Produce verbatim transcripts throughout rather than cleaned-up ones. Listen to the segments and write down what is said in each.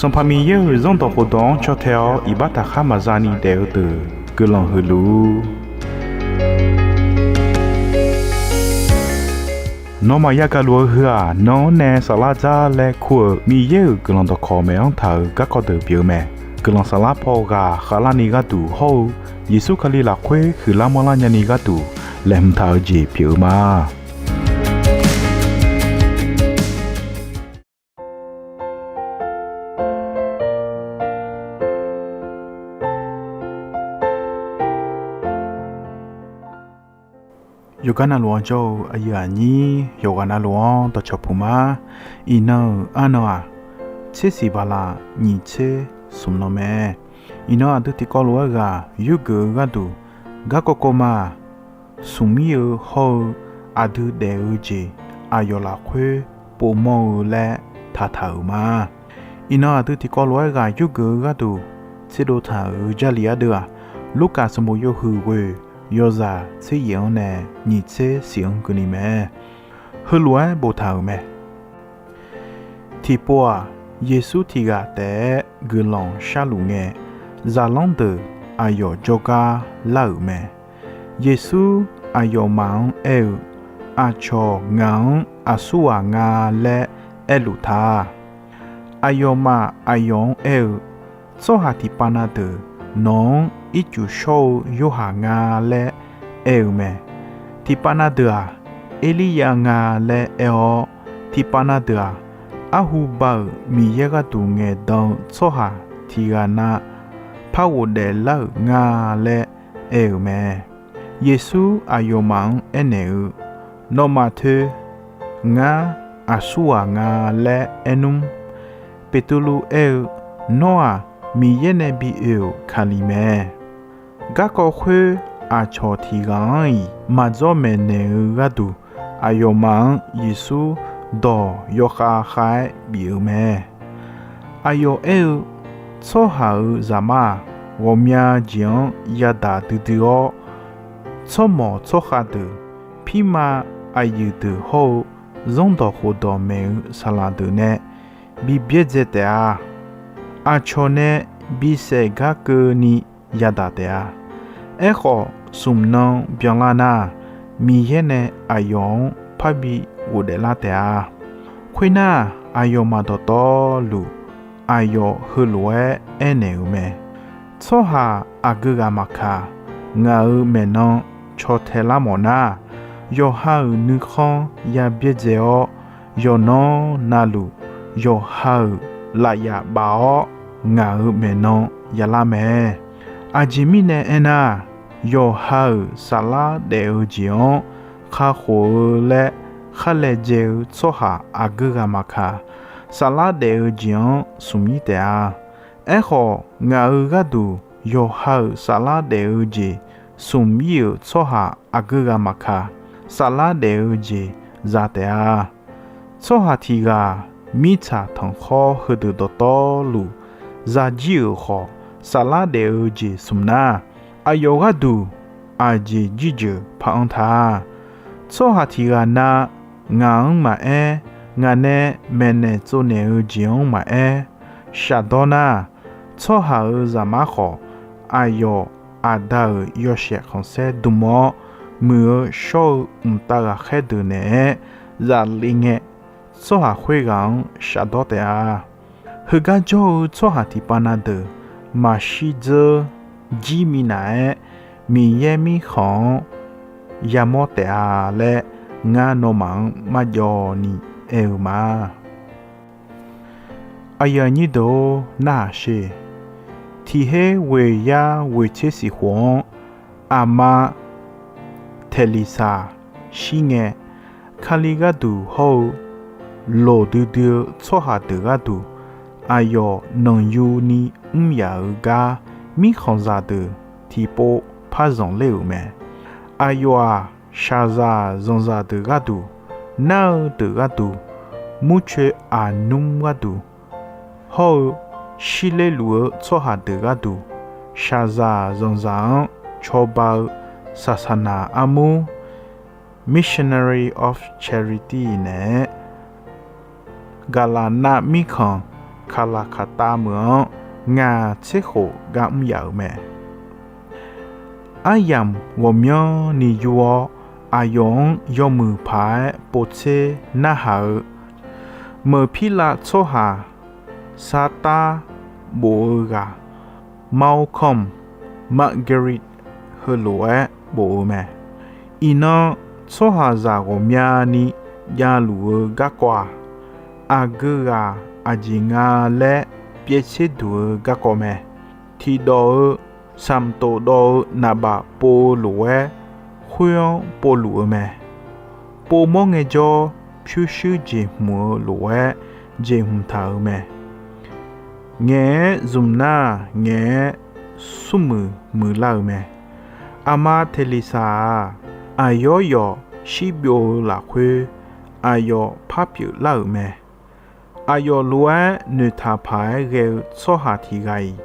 Sanqpaq Miqyaer-euq Zanrdawq khofdawq-anr caw tae-awr iqbax taqkhar maqza ni daef-eu deuq guiqlanq huiq luf-ur. Nawmaf yagaq luf-eu heu-aq, nan-anr nae saflar dzar laer kur-euq Miqyaer-euq guiqlanq dawqkawq maeq-anr taq-euq garkawv deuq pyeuf-eu mae. Guiqlanq saflar paw ghaq khavlarni gharduq hawr-eu Yeqsur Kali lafkhoer huiqlar manrlar nyani gharduq laeqhmq taq-eu jeq pyeuf-eu ma. Yawqgar navluf-anr jawr-eu aqyuif aqnyir yawqghaq navluf-anr dawqcawq puq ma. Iqnan-euq arnan-aq, tser siq bala nyiq tser smq nan mae. Iqnan aqdui tiqkawv lof-aer ghaq yurgeuf-eu gharduq, garkawv kawv ma-aq, smq ir-eu hawr-eu aqdui daef-eu jeq aqyawf lafkhoer povmawr-eu laer taqtaq-euq ma. Iqnan aqdui tiqkawv lof-aer ghaq yurgeuf-eu gharduq tserdov taq-euq Jarlif ardeuv-aq, Lurkaf sanqbof yawhuiq ghoeq yawzaq tser yaef-anr nae nyiq tser siq-anr keuvni mae. Heulof-aer boftaq-euq mae. Tiqpov-aq, Yeqsur tiq ghaq taef-aer guiqlanq sharluf ngae, zaqlanr deuq aqyawf jawrgar lar-euq mae. Yeqsur aqyawfmaf-anr aer-eu, Aqcawq ngaq-anr aqsurghaq nga laer aerluf ta. Aqyawfmaf aqyawf-anr aer-eu, Tsawrhaq tiqpav na deuq nawq-anr ircuf shawr-eu Yorhaq nga laer aer-eu mae. Tiqpav na deuq-aq, Erliryav nga laer aer-awr, tiqpav na deuq-aq, arhu ba-euq Miqyaer gharduq ngaeqdan-eu tsawrhaq tiq ghaq na par ghofdaef lar-euq nga laer aer-euq mae. Yeqsur aqyawfmaf-anr aernaeq-eu, Nawmaf toeq, Ngar aqsurghaq nga laer aer nmr. Beqtuvluv aer-eu, Nawr-aq, Miqyaer nae bi oe-euq Kali mae. Garkawv khoer aqcawq tiq ghaq-anr-iq maqdzawr maeqnaeq-eu gharduq, aqyawfmaf-anr Yeqsur dawq yawkhav khav-aer bif-eu mae. Aqyawf aer-eu, Tsawrhaq-euq Zaqmar-aq, ghawqmya jeq-anr yadaq duidui-awr, tsawrmawq tsawrkhav deuq, pirma aqyuif deuq hawr-eu Zanrdawq khofdawq maeq-eu saqlaq deuq nae bi byaerdzae taef-a. Aqcawq nae bisaef gar keuvni yadaq taef-a. Aerkhawf, smq nan byanlar nar, Miqyaer nae aqyawf-anr parbi ghofdaef lar taef-a. Khoernar, aqyawfmaf dawqtawvluf aqyawf heulof-aer aernaeq-euq mae. Tsawrhaq aqgeu ghaq maqkaq, ngaq-euq maeqnan caw tae lar mawf nar, yawqha-euq nuikhanr ya byaerdzae-awr, yawqnan navluf yawqha-euq lafyaf baf-awr, ngaq-euq maeqnan yalar mae. Aqjeq mirnae aernar, yawqha-euq saflar daef-eu jeq-anr kakhof-eu laer khar laejae-eu tsawrhaq aqgeu ghaq maqkaq, saflar daef-eu jeq-anr smq ir taef-a. Aerkhawf, ngaq-euq gharduq yawqha-euq saflar daef-eu jeq smq ir-euq tsawrhaq aqgeu ghaq maqkaq, saflar daef-eu jeq za taef-a. Tsawrhaq tiq ghaq mirtsaq tanqkhawr heudeuq dawqtawvluf za jir-euq khawf, saflar daef-eu jeq smq nar, aqyawf gharduq aqjeq jirjeuq par-anr ta. Tsawrhaq tiq ghaq na, ngaq-anr maqaer, ngaq nae maeqnaeq tsovnaeq-eu jeq-anr maqaer, shafdawr nar, tsawrhaq-euq Zaqmar khawf, aqyawf Aqda-euq yawshaef khanqsaer dm-awr, muiq-eu shawr-eu mqtav ghaqkhaer deuq naeq-aer zaf le ngae, tsawrhaq khoerghaq-anr shafdawr taef-a. Heugar jawr-eu tsawrhaq tiqpav na deuq maqshir dzeur jir minav-aer, Miqyaer mirkhanq-anr yamawr taef-a laer, ngar nawmaf-anr marjawv ni aer-eu ma. Aqyuif aqnyir deuq-or, narhaq sher. Tiq her ghoeq yar ghoeq tser siq khof-anr, aqma Taeqliqsaq shir ngae, Kali gharduq hawr-eu loq duidui-eu tsawrhaq deuq gharduq, aqyawf nanqyuni mr yaf-euq gar mirkhanqzaq deuq tiqpov par zanqler-euq mae. Aqyawf-aq, shaqzaq zanqzaq deuq gharduq, nar-eu deuq gharduq, murcoe aqnmr gharduq, hawr-eu shirler luf-eu tsawrhaq deuq gharduq, shaqzaq zanqzaq-anr cawba-eu saqsaqnaq armur, Missionary of Charity naeq-aer, Gaqlaqnav mirkhanq kaqlaq kaqtav meuq-anr ngaq tser khof gar mr yaf-euq mae. Aryamq ghawqmyanrni yur-awr, aqyawf-anr yawmuiq paq-aer povtser narhaq-eu, Meuqpirlav tsawrhaq sartar bof-eu ghaq, Malcolm Muggeridge heulof-aer bof-eu mae. Iqnan, tsawrhaqzaq ghawqmyani javluf-eu garkawv-aq, aqgeu ghaq aqjeq nga laer pyaev tser duq-eu garkawv mae. Tiqdawq-eu samqtof dawv-eu naqbaf pov-eu lof-aer, khoer-anr povluf-eu mae. Povmawr ngaejawr, pyurshuir jeqhmq-eu lof-aer jeqhmq taq-euq mae. Ngaeq-aer zmq nar-aq, ngaeq-aer smrmuiq muiqlar-euq mae. Aqma Teqliqsaq-aq, aqyawf yawf shirbyov-eu lafkhoer, aqyawf par pyeuflar-euq mae. Aqyawf lof-aer noeqtaq paq-aer ghae-eu tsawrhaq tiq ghaq-iq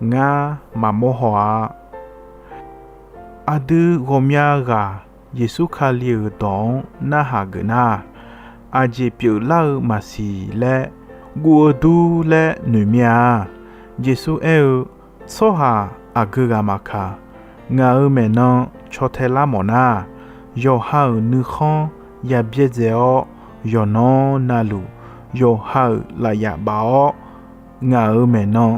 ngar maqmawr haw-a. Aqdui ghawqmya ghaq Yeqsur Kali-euq dawq-anr narhaq geuf nar, aqjeq pyeuflar-eu maqsiq laer guv-eu dur laer noeq mir-a. Yeqsur aer-eu, Tsawrhaq aqgeu ghaq maqkaq, ngaq-euq maeqnan caw tae lar mawf nar, yawqha-euq nuikhanr ya byaerdzae-awr, yawqnan navluf yawqha-euq lafyaf baf-awr, ngaq-euq maeqnan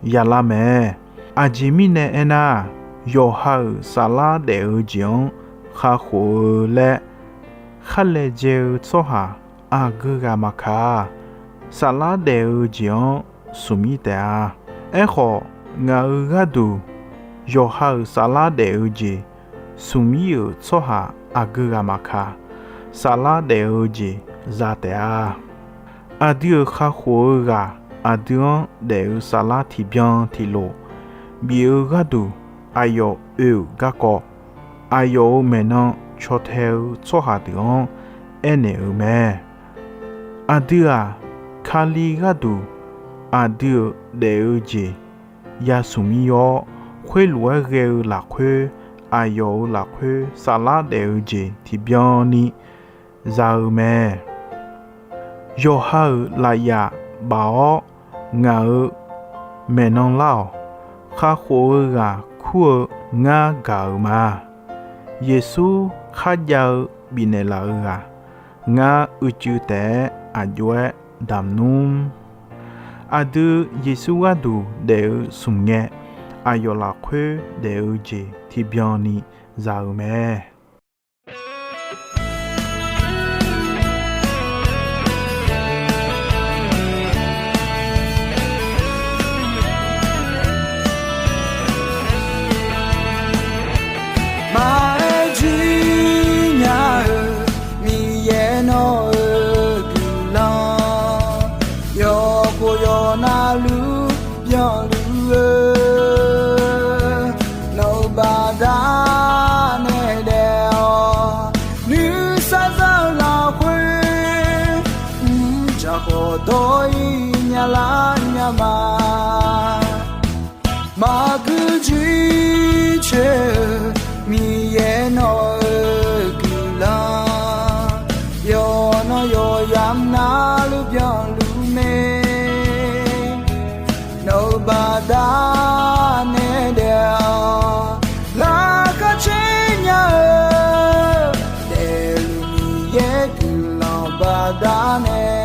yalar mae. Aqjeq mirnae aernar, yawqha-euq saflar daef-eu jeq-anr kakhof-eu laer khar laejae-eu tsawrhaq aqgeu ghaq maqkaq, saflar daef-eu jeq-anr smq-ir taef-a. Aerkhawf, ngaq-euq gharduq yawqha-euq saflar daef-eu jeq smq-ir-euq tsawrhaq aqgeu ghaq maqkaq, saflar daef-eu jeq za taef-a. Aqdui-euq kakhof-eu ghaq aqdui-anr daef-eu saflar tiqbyan tiqlof bif-eu gharduq, aqyawf oe-euq garkawv, aqyawf-euq maeqnan caw tae-eu tsawrhaq deuq-anr aernaeq-euq mae. Aqdui-aq, Kali gharduq aqdui-euq daef-eu jeq ya smq-ir-awr, khoerlof-aer ghae-eu lafkhoer, aqyawf-euq lafkhoer saflar daef-eu jeq tiqbyan ni za-eu mae. Yawqha-euq lafyaf baf-awr ngaq-euq maeqnan lar-awq. Kakhof-eu ghaq kur-eu ngar gaq-euq ma. Yeqsur kharjav-eu bifnaeq laf-eu ghaq, ngar uicuiv taef-aer aqjox-aer damq nmr. Aqdui Yeqsur gharduq daef-eu smq ngae, aqyawf lafkhoer daef-eu jeq tiqbyan ni za-eu mae. Maqaer jir nya-eu Miqyaer nawq-euq guiqlanq, yawqkhof yawqnavluf byanluf-eu, nawq-euq baqdanae daef-awq. Nuisar za-eu lafkhoer, mrjaq khawf dawr-ir nyalar nya ma. Maqgui jir coer-eu Miqyaer nawq-euq guiqlanq, yawqnan yawqyamq navluf byanluf mae. Nawq-euq baqdanae daef-awq. Laqkhaq caer nya-eu daefluf Miqyaer guiqlanq baqdanae,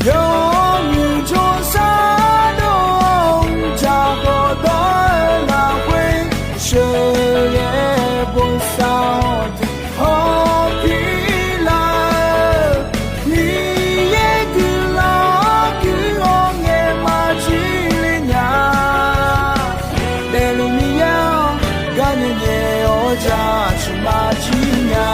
yawmuiq jawrsar dov-awr mrjaq khawf dawr-eu lafkhoer, sheuqghae bosav hawq tiq hawq pir lar-eu, Miqyaer guiqlanq-anr guiq-awr ngaeq maqjir le nya. Daefluf Miqyaer-anr gar nyae nyae-awr jaceuq maqjir nya.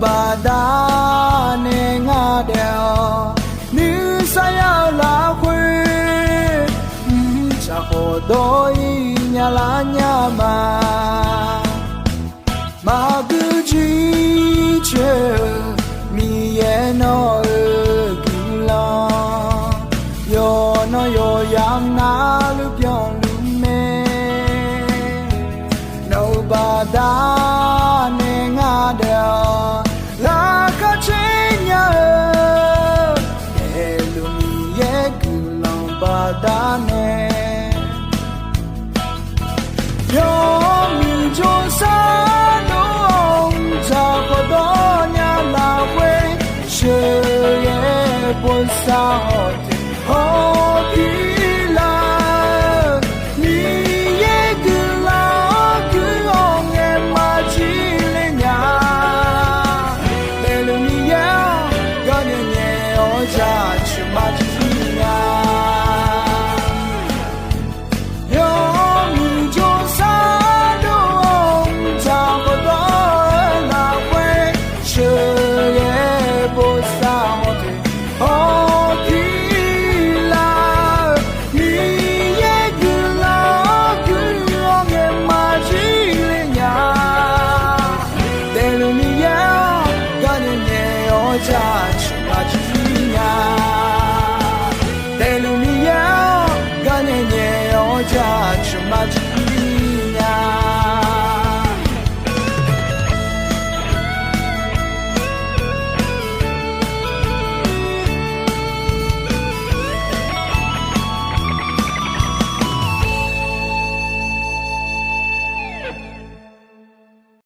Baqdanae ngar daef-awq, nuisar ya-eu lafkhoer, mrcaq khawf dawr-ir nya lar nya ma. Maqgui jircoer-eu Miqyaer nawr-eu guiqlanq, yawqnan yawqyamq navluf byanluf mae. Nawq-euq baqdanae ngar daef-awq, laqkhaq caer nya-eu, daefluf Miqyaer guiqlanq baqdanae yawmuiq jawrsar dov-awr mqdzaq khawf dawr nya lafkhoer, sheuqghae bosav hawq teq hawpir lar-eu, Miqyaer guiqlanq-anr guiq-awr ngaeq maqjir le nya. Daefluf Miqyaer-anr garnyae nyae-awr jaceuq maqjir nya. Yawmuiq jawrsar dov-awr mqdzaq khawf dawr-eu lafkhoer, sheuqghae bosav hawq teq hawpir lar-eu, Miqyaer guiqlanq-anr guiq-awr ngaeq maqjir le nya. Daefluf Miqyaer-anr garnyae nyae-awr jaceuq